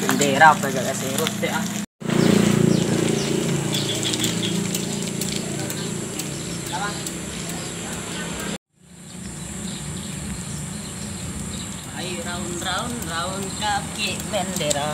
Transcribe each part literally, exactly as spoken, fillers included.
Bendera apa gak kasih rotek ah. Ai raun, raun, raun kaki bendera.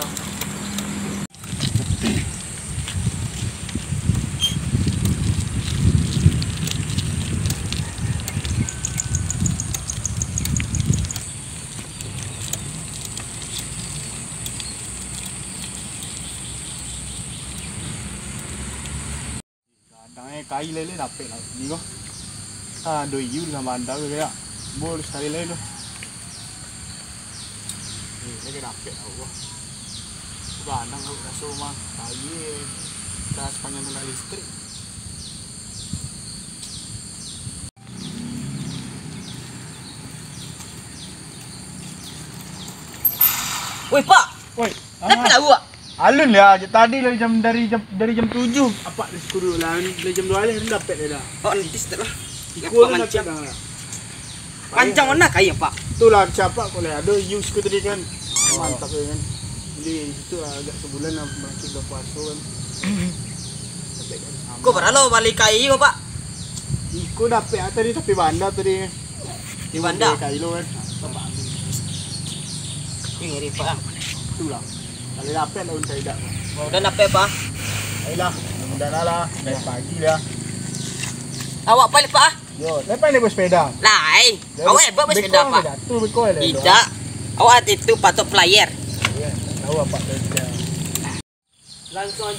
Kadang eh, kai lai lai dapek lah ni ko. Ah, do iyu dengan banda ko kayak. Bol sakali lai tu. Eh, lagi dapek lah ko. Kadang ko raso mah kai eh, dah sepanjang tunggak listrik. Woi, Pak. Woi, kenapa ah, lawa, Pak? Alun lah, tadi lah jam, dari jam, dari jam tujuh. Apak di situ dulu lah, dari jam dua lah, dapek dah. Oh, nanti setelah. Iko lah dapek dah. Pancang mana kai, Pak? Itulah siapa kok lah, ada use ko tadi kan. Oh. Mantap ya kan. Jadi itu agak sebulan lah, makin berpuasa kan. Dapek kan. Kok beralo bali kai ko, Pak? Iko dapek tadi tapi banda tadi. Di banda? Kai lo kan. Ini ngeri, Pak. Itulah. Kalau dapek lah untai dak. Oh, udah dapek, Pak. Ayolah, mudah lah. Dari pagi dah. Awak balik, Pak, ah? Yo, lepas ni bersepeda. Lai. Awak hebat bersepeda, Pak. Jatuh, beko lah. Tidak. Awak hati tu patut flyer. Ya, tahu apa kerja. Langsung.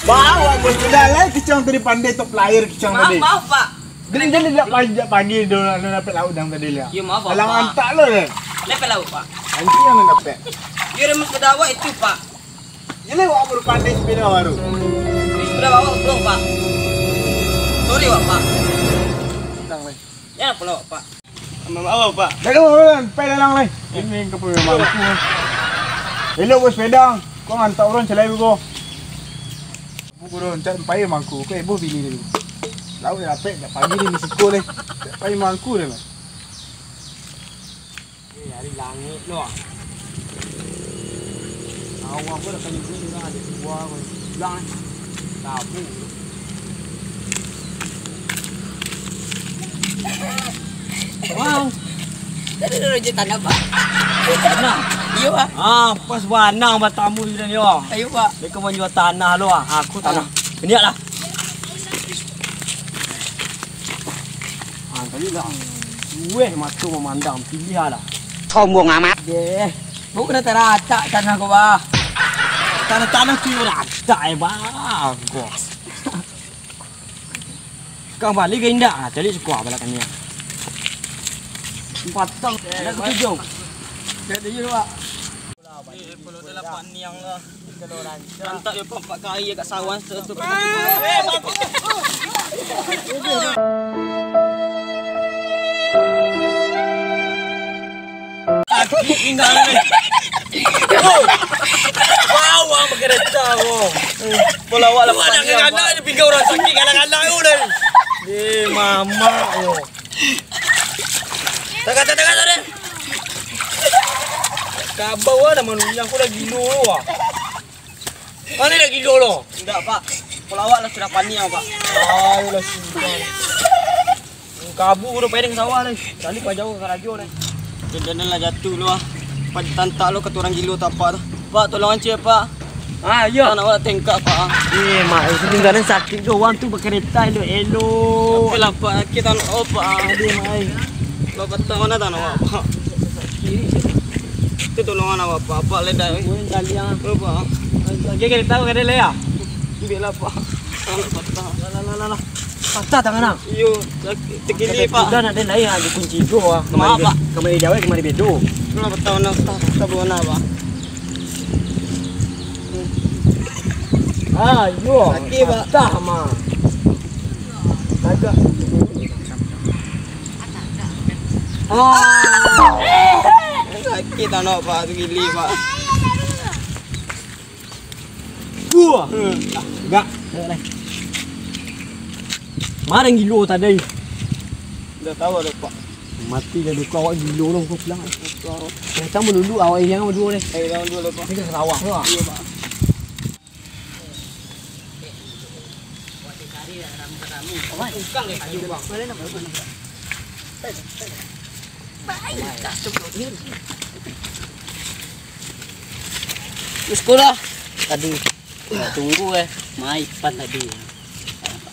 Bawa bos sudah lah kicang tadi, pandai top flyer kicang tadi. Maaf, maaf, Pak. Jadi, jadi dak pagi, dak pagi dah, dah dapek lauk dang tadi lah. Yo, maaf, Pak. Alang antak lo deh. Dapek lauk, Pak. Anjing yang dapek. Yo, remas sepeda awak itu, Pak. Jadi awak baru pandai sepeda baru. Ini sepeda bawa, bro, Pak. Sorry, Pak. Tenang, weh. Ya, pulau, Pak. Maaf, Pak. Dah dulu, Wan. Pai dalam, weh. Ini yang kau punya mangku. Elok bawa sepeda. Kau ngantak orang celai kau. Buku dah, cak pai mangku. Kau heboh bini tadi. Lauk dah dapek, dah pagi ni, ni siko leh. Cak pai mangku dah lah. Eh, ari langik tu ah. Awak pun dah kali ni dah ada dua pun. Pulang eh. Tabu. Wow. Tadi dah roja tanah, Pak. Tanah? Iyo, Pak. Ah, pas banang batamu di sini, yo. Ayo, Pak. Mereka menjual tanah lo ah. Aku tanah. Ah. Ini lah. Ah, tadi dah. Weh, mato mamandang, pilih lah. Sombong amat. Deh, bukan rata-rata tanah ko, bah. Tanah-tanah tu rata, eh, bagus. Kang balik ke indak? Ah, cari suku apa lah kan ni. Empat tang. Ada ketujuh. Lihat dulu, Pak. Eh, kalau dah lapan niang lah. Lantak yo, Pak, Pak Kai kat sawan tu. Sakit pinggang ni. Bawang pakai reca ko. Kalau awak lapan niang, Pak. Anak-anak ni pinggang orang sakit, anak-anak tu dah. Eh, mamak ko. Takah, takah, takah, takah. Kabau lah, manusia aku dah gilo lo ah. Mana dah gilo lo? Indak, Pak. Pelawak lah sudah panih, Pak. Ayolah, sudah. Kabu udah pai ka sawah deh. Cari Pak Jawa karajo deh. Jan lah jatuah lu ah. Pak, tantak lu ka urang gilo tapak tu. Pak, tolong ancik, Pak. Ah, iyo. Anak awak tengkak, Pak. Eh, mak, itu tinggalan sakik tu. Orang tu bakareta elok-elok. Tapi lah, Pak, sakik tangan awak, Pak. Aduh, mak, ai. Lah patah mana tangan awak, Pak? Itu tolongan awak, Pak. Pak, ledak, eh. Boleh kali, ah. Apa, Pak? Lagi kereta, kada leh, ya? Ambil lah, Pak. Tangan patah. Lah, lah, lah, lah, lah. Patah tangan, ah? Iyo, sakik, terkilik, Pak. Udah, nak den lain, ah, dikunci juo, ah. Maaf, Pak. Kamari jawek, kamari bedo. Lah patah, nak patah, patah, Pak. Ah, iyo. Sakik, Pak. Patah, mah. Tagak. Ah. Sakik tangan, Pak, terkilik, Pak. Wah. Hmm. Gak. Mana gilo tadi? Ndak tahu ado, Pak. Mati dah duka awak gilo lo, kau pulang. Datang melulu awak yang dua ni. Eh, yang dua, Pak. Ni ka sawah tu, ah. Iyo, Pak. Sekolah tadi. Tunggu, eh. Mai Ipan tadi.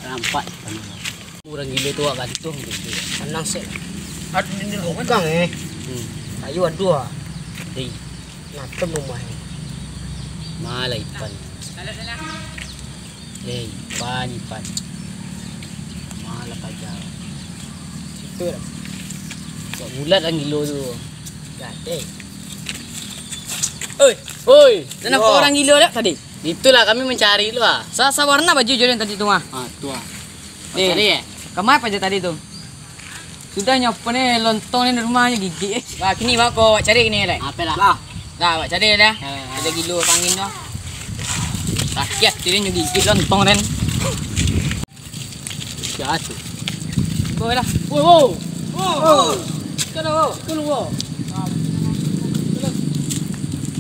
Nampak Ipan. Urang gilo tu awak gantung. Tenang sek. Aduh, ini longkang, eh. Hmm. Ayo, aduh, ah. Hei. Natem rumah ni. Malah Ipan. Eh, Ipan, Ipan. Malah paja. Situ dah. Buat bulat lah gilo tu. Gadai. Oi, oi. Dah nampak urang gilo dah tadi? Itulah kami mancari lu ah. Sa-, sawarna baju jo den tadi tu mah. Ah, tu ah. Eh, cari, eh? Kamai paja tadi tu? Sudah nyo apo ni, lontong ni di rumah nyo gigik, eh. Wah, kini bawa ko, awak cari kini, Lek. Apo lah? Lah. Lah, awak cari lah. Eh, eh. Ada gilo pangin tu. Sakik diri nyo gigik lontong den. Siapa tu? Kau lah. Woi, woi. Woi. Kau dah, woi. Kau lu, woi.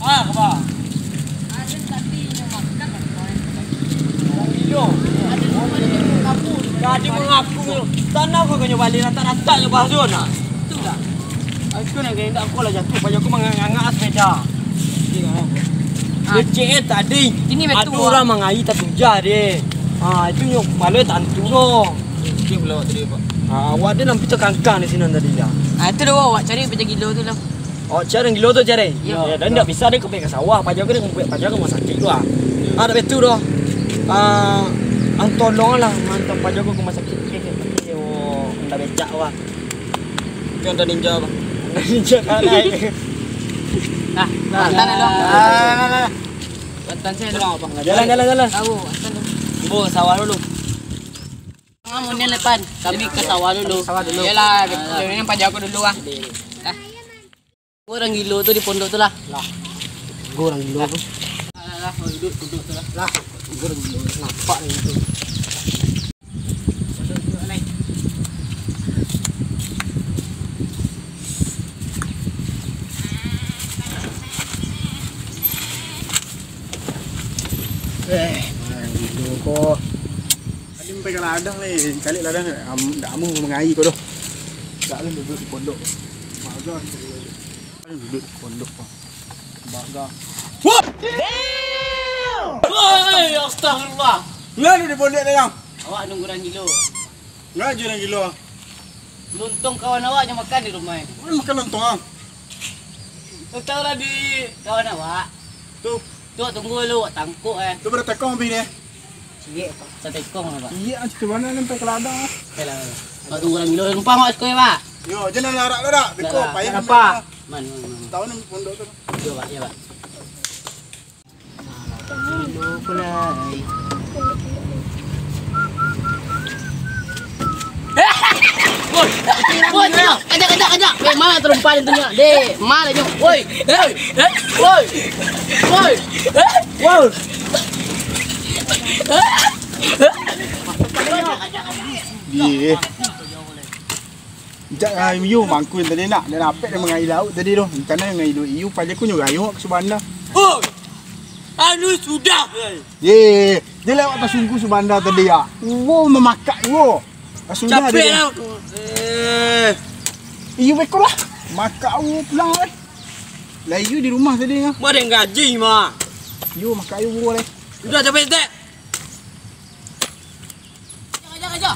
Ah, apa? Iyo. Tadi mangaku tu. Tanah kau kanyo balik ratak-ratak nyo bahaso nah. Itu dah. Aku nak kena tak aku lah jatuh, payah aku mangangak sepeda. Ah. Kecek eh tadi. Ini betul, ado urang mangai tatujah deh. Ah, itu nyo kepala tantu doh. Mungkin pula awak tadi, Pak. Ah, awak dia nampak terkangkang di sini tadi dah. Ah, itu dah awak cari paja gilo tu lah. Oh, cari urang gilo tu, cari? Iyo. Ya, dan ndak bisa dia ka sawah, paja ka, paja ka rumah sakit tu ah. Ah, ndak betul doh. Ah, ang tolong lah, mantang paja ka rumah sakit. Okey, okey, okey. Oh, ndak becak wah. Okey, ndak ninja, Bang. Ndak ninja kan, ai. Nah, nah, nah, nah, nah. Bantan saya dulu. Jalan, jalan, jalan. Tahu, bantan dulu. Ibu, sawah dulu. Kamu ni lepan, kami ke sawah dulu. Sawah dulu. Iyalah, ah, ini paja aku dulu ah. Dah. Urang gilo tu di pondok tu lah. Lah. Urang gilo tu. Lah, lah, lah, duduk, duduk tu lah. Lah, urang gilo nampak ni tu. Duduk, duduk, Alai. Eh, urang gilo ko. Tadi sampai ka ladang ni, caliak ladang ni. Am-, dak amuah mangai ko doh. Dak lah duduk di pondok. Maga. Duduk di pondok ko. Baga. Wah! Damn! Woi, astagfirullah. Nganu di pondok ni, Yang? Awak nunggu urang gilo. Ngaju urang gilo. Lontong kawan awak nyo makan di rumah ni. Mana makan lontong, ah? Tahu lah di kawan awak. Tu. Tu awak tunggu dulu, awak tangkok eh. Tu berapa ekor habis ni? Ciek, Pak. Satu ekor lah, Pak. Iya, situ mana ni sampai ka ladang ah. Okey lah, Pak. Awak tunggu urang gilo, numpang awak siko, Pak. Yo, jangan larak-larak. Beko payah. Apa? Man, man, man. Tahu ni pondok tu. Yo, Pak, yo, Pak. Gilo pulai. Woi, woi, kajak, kajak, kajak. Eh, mana terumpan itu nyo? Deh, mana nyo? Woi, woi, woi, woi, woi. Iya. Jak ngai iyo mangkun tadi nak, dah dapek dah mangai lauak tadi tu. Rencana ngai lauak iyo, paja ku nyo rayo ka Subanda. Oh, anu sudah. Ye, dia lewat tasungku Subanda tadi ya. Wo mamakak wo. Capek lah aku. Eh. Iyo, beko lah. Makak awak pulang, eh. Lah, iyo di rumah tadi, ah. Buat yang gaji, mah. Iyo, makak awak, eh. Udah, capek, Tek. Kejar, kejar, kejar.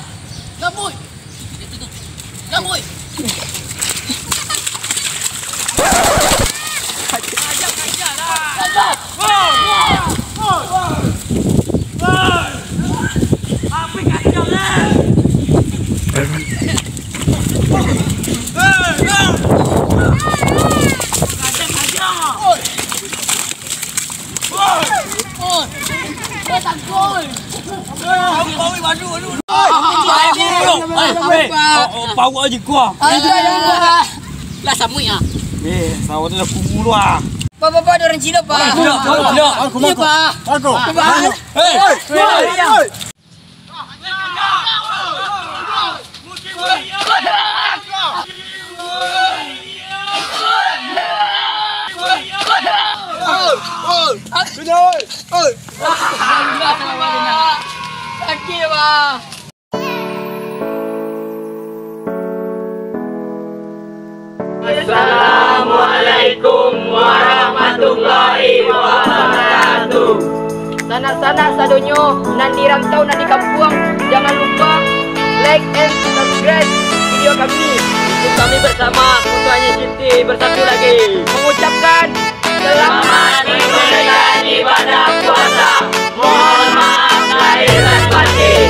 Jambui. Jambui. Kejar, kejar lah. Kejar. Woi. Woi. Woi. Apa kacau lah? Kejar, kejar. Woi. Pauak aja kau. Lah samuik ah. Eh, sawah tu dah kumuh tu ah. Pak, pak, pak, ada orang Cina, Pak. Cina, Cina, Cina. Iya, Pak. Pak. Hei, hei. Sakit, Pak. Assalamualaikum warahmatullahi wabarakatuh. Sanak-sanak sadonyo nan di rantau, nan di kampuang, jangan lupa like and subscribe video kami. Untuk kami bersama, untuk hanya Siti bersatu lagi. Mengucapkan selamat menunaikan ibadah puasa. Mohon maaf lahir dan batin.